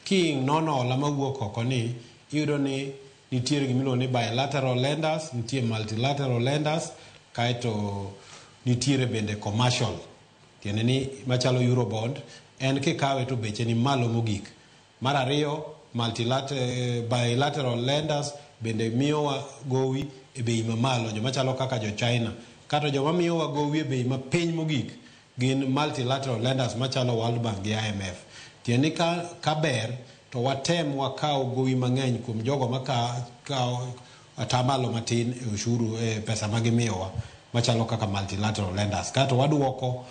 Kinono hola mawuok oko ni, iyudo ni nitiere gimiluongo ni bilateral lenders, nitie multilateral lenders, kaeto nitiere bende commercial. Tiende ni machalo Eurobond, en kikawe to beche ni malo mogik. Mar ariyo, bilateral lenders bende miyowa gowi e bei mamalo, joma chalo kaka jo China. Kata joma miyowa gowi e bei mapiny mogik gin multilateral lenders machalo World Bank gi IMF. Tiende ni ka ber to watem wakaw gowi mang'eny kuom jogo makawo atamalo matin e ushuru e pesa ma gimiyowa machalo kaka multilateral lenders. Kato waduoko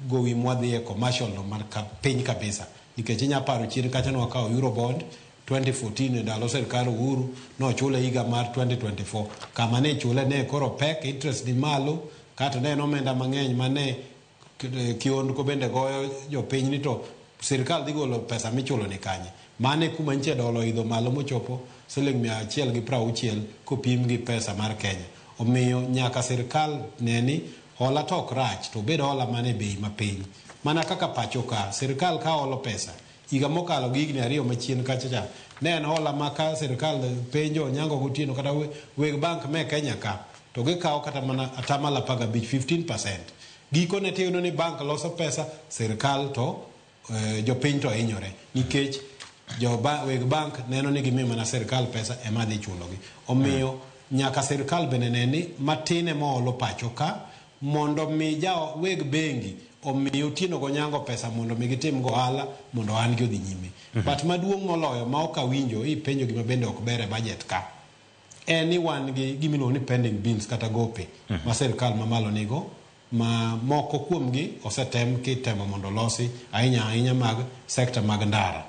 gowi mwadhi e commercial no mar piny kabisa. Nikech inya paro chien kacha ne wakawo Eurobond 2014 e ndalo sirkal Uhuru nochule higa mar 2024. Kama ne chule ne koro pek, interest ni malo, kato ne en omenda mang'eny mane kiondko bende goyo jopiny ni to sirkal dhi golo pesa michulo ni kanye. Mano e kuma nyiche dola oidho malo mochopo siling 160 kopim gi pesa mar Kenya. Omiyo nyaka sirkal ne ni hola to ok rach to obed hola mana e bei mapiny. Mana kaka pacho ka, sirkal ka holo pesa, higa mokalo gi higni ariyo machien kacha cha, ne en hola ma ka sirkal penjo Onyango Gotieno kata weg bank me Kenya ka, to gikawo kata mana atamalo 15, 15%. Gikone tiyudo ni bank loso pesa, sirkal to jopiny to hinyore nikech weg bank neno ni gimiyo mana sirkal pesa ema dhi chulogi. Omiyo nyaka sirkal bende ne ni matin ema oholo pacho ka mondo mi weg bengi omi Otieno Gonyango pesa mondo mi gitim go ohala mondo ohandgi odhi nyime. But maduong' moloyo ma ok awinjo ipenjo gima bende ok ber e budget ka en ni wan gi gimiluongo ni pending bills kata gope ma sirkal mamalo nigo ma moko kuomgi osetem kitemo mondo olosi ahinya ahinya mag sekta mag ndara.